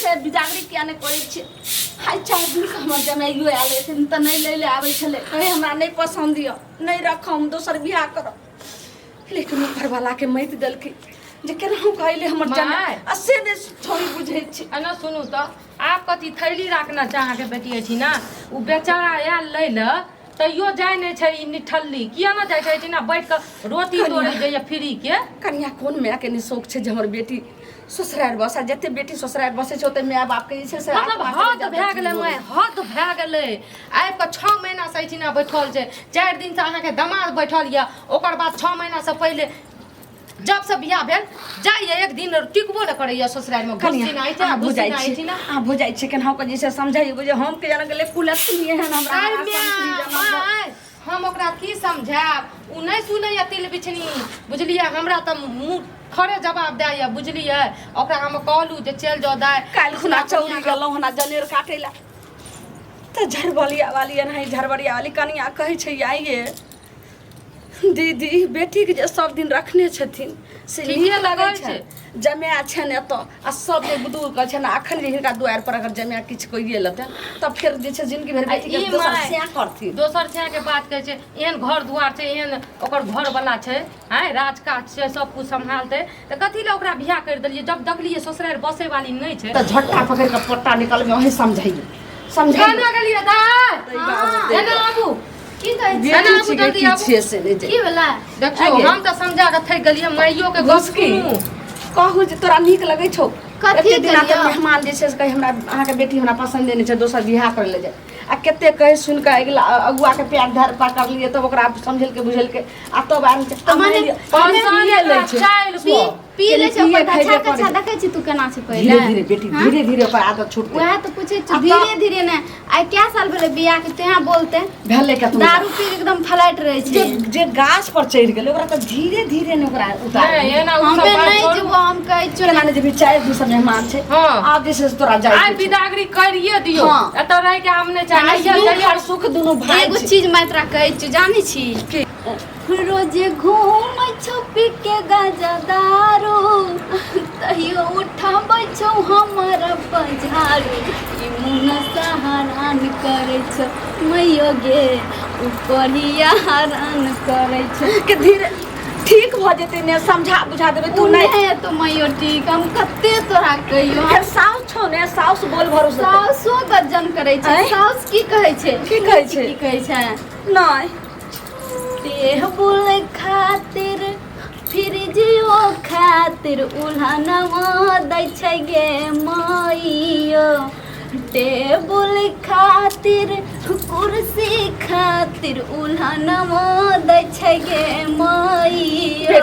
छियै बिदागरी किया नहि करै छियै। आइ 4 दिन से हमर जमाइयो आयल हेथिन तऽ नहि लै लए आबै छलै, कहै हमरा नहि पसन्द यऽ, नहि रखब, हम दोसर बियाह करब। लेकिन घरवालाके मति देलकै जे केनाहु कहले हमर जमाइ माय। आ से नहि छोड़ी बुझै छै। एना सुनू तऽ, आब कथी थैली राखना छै अहाँके बेटी अछि ने, ओ बेचारा आयल लै लए तैयो जाइ नहि छै। ई निठल्ली किया ने जाइ छै एहिठिना बैठ कऽ रोटी तोड़ै जाइए फ्रीके। कनिया, कोन मायके नहि शौक छै जे हमर बेटी ससुरारि बसै? जते बेटी ससुरारि बसै छै, ओते माय बापके जे छै से मतलब आत्मा हद चलि भए जाइत गेलै छै। माय, हद भए गेलै। आबि कऽ 6 महीनासँ एहिठिना बैठल छै। 4 दिनसँ अहाँके दमाद बैठल यऽ, ओकर बाद 6 महीनासँ पहिले जब से बियाह भेल जाइए, एक दिन टिकबो नहि करैए ससुरारिमे। कनिया, घुसी नहि छै, अहाँ घुसी बुझाइ नहि छी छै ने। अहाँ बुझाइ छी, केनाहु कऽ जे छै समझाइयो जे हम के जाना गेलै कुलक्षणी एहन हमरा आइ हमरा समझी माय, जमा माय, हम ओकरा की समझायब? ओ नहि सुनैए तिल बिछनी, बुझलियै? हमरा तऽ मुँह खरे जवाब दैए, बुझलियै? ओकरा हम कहलहुँ जे चलि जाउ दाइ। काल्हि खुना चौरी गेलहुँ हना जनेर काटै लए तऽ झरबलिया वाली, एनाही झरबरिया वाली कनिया कहै छै, आइये दीदी, बेटीके जे सब दिन रखने छथिन से ठीके नीक लगै कहै छै। जमाए छनि एतऽ आ सब जे दूर कहै छनि, अखन जे हिनका दुआरि पर अगर जमाए किछु कइए लेतनि तऽ फेर जे छै जिनगी भरि आ बेटीके ई दोसर माय, सएह करथिन। दोसर छायाके बात कहै छै। एहन घर दुआर छै, एहन ओकर घरवला छै, आँय, राजकाज छै, सब कुछ सम्हालतै, तऽ कथी लए ओकरा बियाह करि देलियै जब देखलियै ससुरारि बसै वाली नहि छै? तऽ झट्टा पकड़ि कऽ पट्टा निकलबै, अहीं समझाइए, समझाइए। केना गेलियै दाइ? बाबू, एना आबू। की कहै छी? एना बेटी आबू, छिकै जल्दी की आबू। छियै से नहि जानि। की भेलै? देखियौ, आगे। हम तऽ समझा कऽ थाकि गेलियै, माइयो के गप घुसकी सुनू। कहू जे तोरा नीक लगै छौ? कथी एते दिना तऽ करियौ? मेहमान जे छै से कहै हमरा अहाँके बेटी हमरा पसन्दे नहि छै, दोसर बियाह करै लए जाय। आ कते कहि सुनि कऽ अगिला अगुआ के पैर धर पकड़लियै, तब ओकरा समझेलकै बुझेलकै आ तब आयल छै। आ माने मानि लिअ, लै छै। चालि पी पी लै छै, पिए ओकर खैबे धच्छा करै कच्छा छै। देखै छी तू केना छै पहिले? धीरे धीरे बेटी, हाँ? धीरे धीरे ओकर आदत छूटतै। वएह तऽ पूछै आ छी। धीरे धीरे ने, आइ कै साल भेलै बियाह के, तेहाँ बोलते भेलै कतनो दारू पी के एकदम फ्लाइट रहै जे छै। जे गाछ पर चढ़ि गेलै ओकरा तऽ धीरे धीरे ने ओकरा उतार। नहि, एना ओ सब हमे बात नहि छोड़ू। जेबो, हम कहै छियौ। केना नहि जेबही? 4 दिन से मेहमान छै। आब जे छै से तोरा जाइ आइ बिदागरी करिए दियौ। एतऽ रहि के हम नहि चाहै। दुख और सुख दुनू भाई एगो छै। चीज मैं तोरा कहै छियौ, जानै छी? की? रोजे घूमै छौ पी के गाजा दारू, तैयो उठाबै छौ हमर पझारू। ई मुन सहारान करै छौ मैयो गे, उपरिया हरान करै छौ। के धीरे ठीक भऽ जेतै ने, समझा बुझा देबै तू। तू नहि नहि तो मैयो ठीक, हम कते तोरा कहियो। फेर साउस छौ ने, साउस बोल भरोसे देतै। साउसो गज्जन करै छै। आँय? साउस की कहै छै? की कहै छै? की कहै छै? नहि। टेबुल खातिर, फ्रिजियो खातिर उल्हनवा दै छै गे मैयो। टेबुल खातिर, कुर्सी खातिर उल्हनवा दै छै गे मैयो।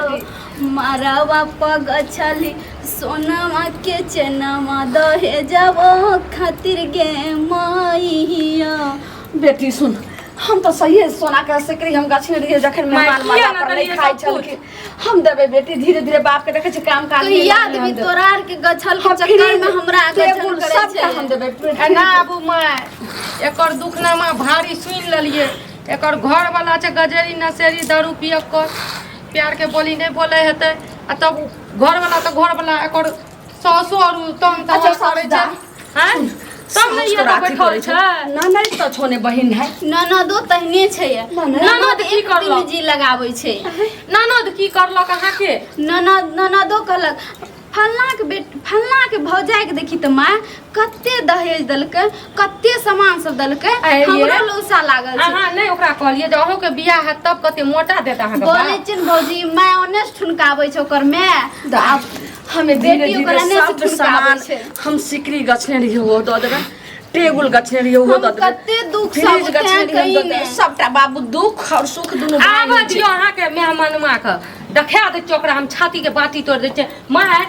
मारवा पग छली सोनवा के चेनवा दहेजवा खातिर गे मैया। बेटी सुन, हम तऽ सहिए सोना के सिकरी हम गछने रहियै जखन माय, मेहमान किया माला ने पर नहीं देलियै खाइ सब कुछ? छलखिन। हम देबै बेटी, धीरे धीरे बाप के देखै छी काम काज नहि कहिया लगलै, देबी? हम देबै। तोरा आर के गछल के हम चक्कर में फ्रिज, हमरा गछल टेबुल करै सबटा छै। हम देबै। एना आबू माय, एकर दुखनामा भारी सुनि लेलियै। एकर घरवाला छै गजेरी नशेरी दारू पियक्कर, प्यार के बोली नहि बोलै हेतै। आ तब घरवाला तऽ घरवाला, एकर सासु और तंग अच्छा, तऽ करै छै। सासु। आँय, तब सासु नहि तोरा एतऽ अथी बैठल करै छै। ना नहि तऽ छो ने बहिन है। ननदो तहने छै। ननद? ननद की एक दिन करलक? जी लगाबै छै। ननद की करलक अहाँके? ननद, ननदो कहलक फल्लाँके बेट फल्लाँके भौजाइके देखी तऽ माय, कते दहेज देलकै, कते सामान सब देलकै। आइ ये। हमरो लौसा लागल छै। अहाँ नहि ओकरा कहलियै जे अहूँके बियाह हैत तब कते मोटा देत अहाँके बोलै बाप? छै ने भौजी, my honest ठुनकाबै छै ओकर my. आब हमे धीरे बेटी धीरे ओकरा नहि सब ठुनकाबै सामान छै। हम सिकरी गछने रहियै ओहो दऽ देबै, टेबुल गछने रहियै ओहो हम दऽ देबै, कते दुख सब फ्रिज गछने तें रहियै हम कही दऽ देबै। ने। सबटा बाबू, दुख और सुख दुनू भाई आबऽ होइ छै। दियौ अहाँके मेहमानमा के, देखा दै छियै ओकरा हम, छातीके बाटी तोड़ि दै छियै। माय,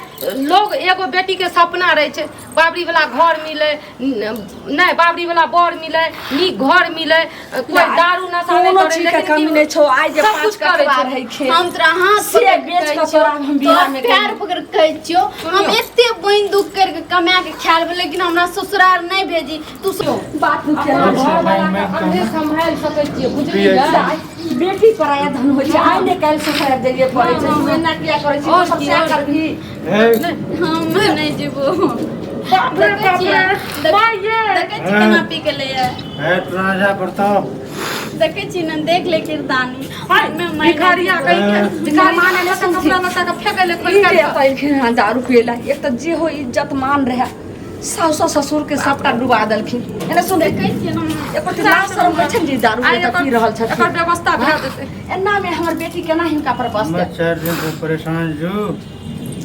लोग एगो बेटीके सपना रहै छै बाबरी वाला घर मिले, नहि बाबरी वाला बर मिले, नीक घर मिले, कोई दारू नशा नहि कोनो करे, चीज के लेकिन कमी की- नहि छौ। आइ जे सब 5 कुछ करै कटवा छै। रहै खेत हम तोरा हाथ से पकड़ि बेच कहै कऽ छियौ, तोरा हम बियाह मे तोरा पैर करी। पकड़ि कहै छियौ, हम एते बोनि दुख करि कऽ कमा के खायल, लेकिन हमरा ससुराल नहि भेजी तू। बात मुखिया अपना घरवाला के अहीं सम्हारि सकै छियै, बुझलियै? बेटी पराया धन होइ छै, आइ ने काल्हि ससुराल जाइए पड़ै छै। तू एना किया करै छी? और सब की, सएह और करबही। हम नहि जेबो। बाप रे देखै बाप छियै, रे माय ये देखै छी केना पी के लैया। हे राजा प्रताप देखै छी ने, देख ले किरदानी। हाय भिखारिया कहि के भिखारी माने ले कपड़ा लत्ता के फेंकै ले खोलि ई जे के एतऽ एलखिन हँ दारू पियै लए, एक तऽ जे हो इज्जत मान रहए, साउस ससुर के सबटा डुबा देलखिन। एने सुन, देखै छियै ने। एको दिन लाज शरम होइ छै ने जे दारू आइ एतऽ पी रहल एकर छथिन। व्यवस्था भए जेतै। एना मे हमर बेटी केना हिनका पर हमे बसतै? 4 दिन से परेशान छु,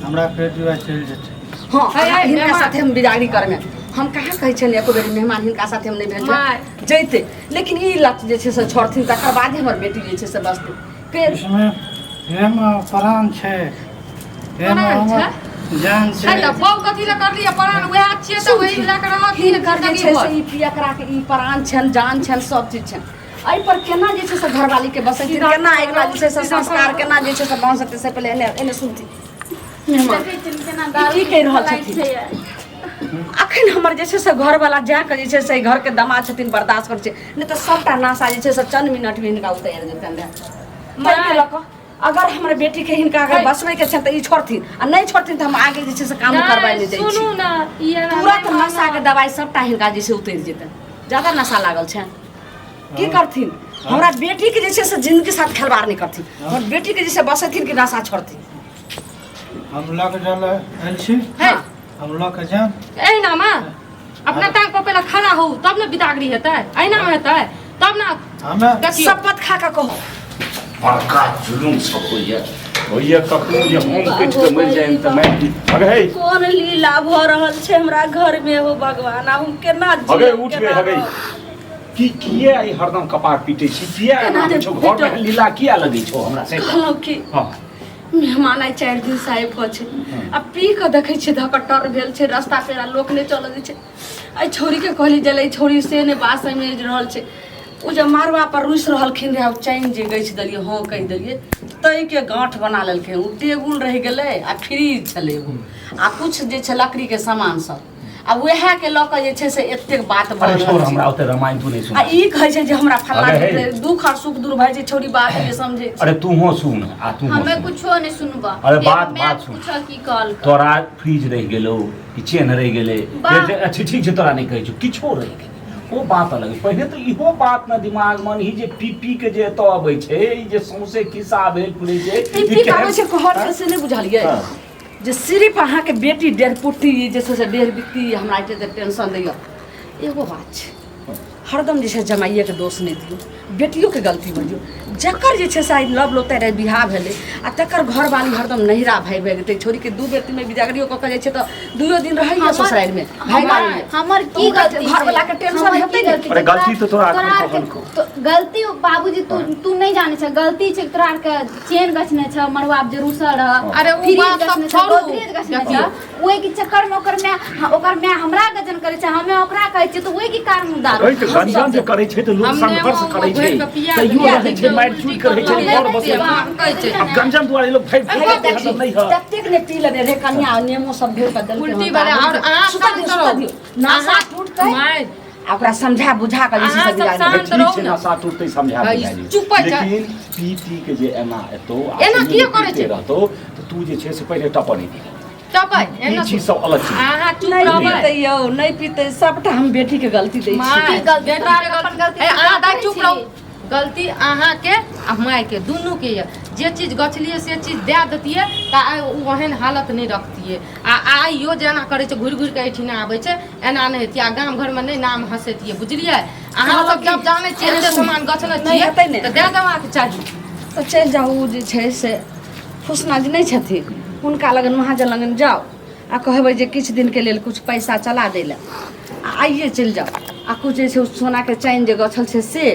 हमरा फेर जुआ चलि जेतै। हँ, है, है, हिनका मेहमान। साथे हम बिदागरी करमे हम कहाँ कहै छियनि? एको बेर मेहमान हिनका साथे हम नहि माय। भेजबै, जैते, लेकिन ई लत जे छै से छोड़थिन तकर बादे हमर बेटी जे छै से बसतै के। इसमे एमे प्राण छै, एमे प्राण हमर जान छै छै। तऽ बौ कथी लए करलियै प्राण? उएह छियै तऽ ओही लए कऽ रहत हिनकर जे जिंदगी छै से भर। ई पियकरा के ई प्राण छनि, जान छनि, सब चीज छनि। एहि पर केना जे छै से घरवाली के बसेथिन? सीधा केना अगिला जे छै से सीधा संस्कार केना जे छै से बन सकतै? से पहिले एने एने सुनथिन मेहमान। देखै छियै ने केना ई दारू की कहि रहल चलाइ छथिन? छै। अखन हमर जे छै से घरवाला जाकऽ जे छै से घरके दमाद छथिन, बर्दाश्त करै छै, नहि तऽ सबटा नशा जे छै से चंद मिनटमे हिनका उतरि जेतनि रहए। ताहिके लऽ कऽ अगर हमर बेटीके हिनका अगर है। बसबैके छनि तऽ ई छोड़थिन, आ नहि छोड़थिन तऽ हम आगे जे छै से काम करबाइ नहि दै छी। सुनू ने, ई एना तुरंत नहि नशाके मानत। दवाइ सबटा हिनका जे छै उतरि जेतनि। ज्यादा नशा लागल छनि। की करथिन? हमरा बेटीके जे छै से जिंदगी साथ खेलबाड़ नहि करथिन। हमर बेटीके जे छै बसेथिन कि नशा छोड़थिन? हम लऽ के जाय लए आयल छी। है। हम लऽ के जायब। एहिना मे अपना टांग पर पहिले खड़ा होउ तब ने बिदागरी हेतै। एहिना मे हेतै तब ने। हमे देखियौ शपथ खा कऽ कहू। बड़का जुलुम सब होइए होइए कखनो जे हम कटि कऽ मरि जाइम तऽ मारि अगे हे। कोन लीला भऽ रहल छै हमरा घर में हो भगवान? आब हम केना हगे जीब, उठ रे। केना हगे रहब? की किए आई हरदम कपार पीटै छी? किए एना होइ छौ घर में? लीला किया लगै छौ हमरा से? कहलहुँ कि हँ। मेहमान आइ 4 दिन से आबि कऽ छै आ पी कऽ देखै छियै धकटर भेल छै, रास्ता पेरा लोक नहि चलऽ दै छै। एहि छौड़ीके कहली जलै छौड़ी, से नहि बात समझि रहल छै। ओ जे मारवा पर रुसि रहलखिन रहए, ओ चैन जे गछि देलियै, हँ कहि देलियै, ताहिके गाँठ बना लेलखिन। ओ टेबुल रहि गेलै आ फ्रिज छलै एगो आ किछु जे छै लकड़ीके सामान सब, आ उएहके लऽ कऽ जे छै से एतेक बात भऽ अरे छोड़, रहल छै। हमरा ओते रामायण तू नहि सुन। आ ई कहै छै जे हमरा फल्लाँ अरे हे। दुख आओर सुख दूर भए छै, छौड़ी बात नहि समझै छै। अरे तूहो सुन आ तूहो हमे सुन। कुछो नहीं सुनबा। अरे बात- बात सुन। पूछो की कहल। तोरा फ्रिज रहि गेलौ कि चेन रहि गेलै? वाह। फेर अच्छा ठीक छै, तोरा नहि कहै छौ, किछो रहि गेलै ओ बात अलग। पहिने तऽ इहो बात ने दिमाग मन ही जे पी पी के जे एतऽ अबै छै, ई जे सौंसे खिस्सा भेल पुरै छै, पी ई पी के केहन- आबै छै कहर छै से नहि बुझलियै? हाँ। जे सिर्फ अहाँके बेटी डेढ़ पुट्टी जे छै से डेढ़ बित्ती हमरा एते टेंशन दैए। एगो बात छै, हरदम जे छै जमाइएके दोष नहि दियौ, बेटियोके गलती बजियौ। जकर जे छै से आइ लव लोते रहै बियाह भेलै आ तकर घरवाली हरदम नहिरा भागि भागि जेतै। छोड़ीके 2 बेर 3 बेर बिदागरियो कऽ के जाइ छै तऽ दुइयो दिन रहैए ससुरारिमे, भागि आबैए। हमर की हुनका गलती छै? घरवलाके टेंशन हमर की हेतै ने? गलती छै? अरे गलती तऽ तोरा तोरा एखन आरके कहलकौ। तो गलती बाबूजी तू तू नहीं जाने छ, गलती छै तोरा आरके चेन गछने छ, मड़ुआ जे रूसल रह। अरे उ फ्रिज बात सब गछने छ, छोड़ू। गोदरेज गछने छ। देखियौ। ओहि के चक्कर में ओकर my, ओकर my हमरा गजन करे छै, हमे ओकरा कहै छियै, तऽ ओहि के कारण दारू अरे तऽ गंजन जे करै छै तऽ लोक हम संघर्ष नेमो करै छै भरि कऽ पिया तैयो पिया रहै छै, दै मारि छै, चूट करै छै, उल्टी घर करलक, बसै बाप कहै छै। आब गंजन दुआरे लोक भागि अरे भागि देखी, हरदम नहि हय। ततेक ने पी लेने रहै कनिया, नेमो सब घेर कऽ देलकै। उल्टी हन वाला तऽ और अहाँ सुतऽ शान्त दियौ, सुतऽ रहू। दियौ। नशा अहाँ- टूटतै माय, आ ओकरा समझा बुझा कऽ जे छै से अहाँ सब बिगाड़ि शान्त ठीक छै, रहू ने। नशा टूटतै, समझा हँ, बुझा दियौ। चुप छै। लेकिन पी पी के जे एना एतौ आ एना तैयो किया जे करै पीते छै? रहतौ तऽ तू जे छै से पहिले टपऽ नहि दिहे। टपै ई एना चीज सब अलग चीज। अहाँ चुप नहि रहबै। पीतै यौ, नहि पीतै। सबटा हम बेटीके गलती दै छियै। माय, की गलती? बेटा तोरा आरके अपन गलती ए, अहाँ दाइ करै चुप छी। रहू। गलती अहाँके आ मायके दुनूके यऽ। जे चीज गछलियै से चीज दए देतियै तऽ आइ ओ ओहन हालत नहि रखतियै। आ आइयो जे एना करै छै, घुरि घुरि कऽ एहिठिना आबै छै, एना नहि हेतियै आ गाम घरमे नहि नाम हँसेतियै, बुझलियै? अहाँ सब जब जानै छियै एते सामान गछने नहि छियै हेतै ने। तऽ दए देबाक चाही। तऽ चलि जाउ, ओ जे छै से फुसना जी नहि छथिन, हुनका लगन महाजन लगन जाउ आ कहबै जे किछु दिनके लेल किछु पैसा चला दै लए। आ आइए चलि जाउ आ किछु जे छै ओ सोनाके चैन जे गछल छै से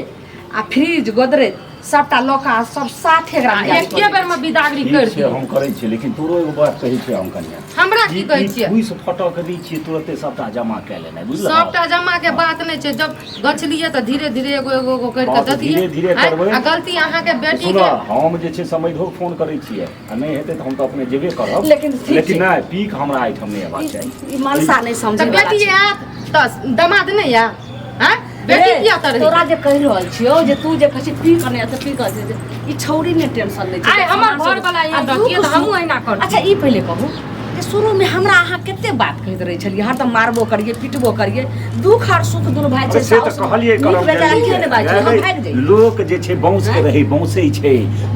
आ फ्रिज गोदरेज सबटा लऽ कऽ आ सब साथे एकरा आ बिदागरी कऽ एके बेरमे बिदागरी ठीक करि छै, दियौ। हम करै छियै, लेकिन तोरो एगो बात कहै छियै हम कनिया। हमरा की ई कहै ई छियै? फूसि फटक दै छियै तुरते सबटा जमा कए लेनाइ, बुझलहक? सबटा जमा के बात नहि छै। जब गछलियै तऽ धीरे धीरे एगो एगो एगो करि हँ, कऽ तऽ देतियै। धीरे धीरे आँय? करबै। आ गलती अहाँके बेटी सुनऽ, के हम जे छै समैधो फोन करै छियै आ नहि हेतै तऽ हम तऽ अपने जेबे करब। लेकिन ठीक लेकिन छै। नहि, पीक हमरा एहिठाम नहि अयबाक चाही। ई मनसा नहि तऽ समझै वाला बेटी छै। आयत तऽ दमाद नहि आयत? आँय, बेटी रे, किया तऽ तोरा रही? जे कहि रहल छियौ जे तू जे कहै छी पी कऽ नहि तऽ पी कऽ जे ई छौड़ी ने टेंशन लै छै। आइ हमर घरवला आ एहन दुःख रहतियै तऽ सुख- हमहूँ एहिना करतियै। अच्छा, ई पहिले कहू जे शुरूमे हमरा अहाँ कते बात कहैत रहै छलियै, हरदम मारबो करियै, पिटबो करियै। दुख आओर सुख दुनू भाइ छै। से तऽ कहलियै नीक करम बेजाय किए ने बाजू, हम भागि जइयै। लोक जे छै वंश के रहै वंशे छै,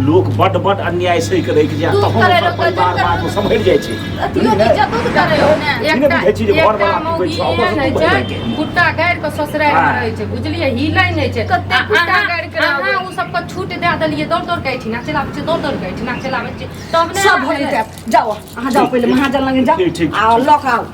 लोक बड बड अन्याय सहि के रहि जाय दुख तहन करै ओकर लोक परिवार जकर- बाद मे सम्हरि जाइ छै। अथियो नहि जतो करै हो ने। ई नहि बुझै छी जे एकटा घरवला पीबै मौगी छै, एहन आपस होइ मे छै, बैठ के। कुट्टा गाड़ि कऽ ससुरारि मे हँ। रहै छै, बुझलियै, हिलै नहि छै। कते आ कुट्टा अहाँ- गाड़ि के रहबै। अहाँ ओ सबके छूट दए देलियै, दौड़ दौड़ के एहिठिना चलि आबै छै, दौड़ दौड़ के एहिठिना चलि आबै छै, तब नहि सब अहाँ भऽ भेलै। जेतै। जाउ अहाँ, जाउ पहिले महाजन लग जाउ ठीक, ठीक, आ ठीक। लऽ कऽ आउ।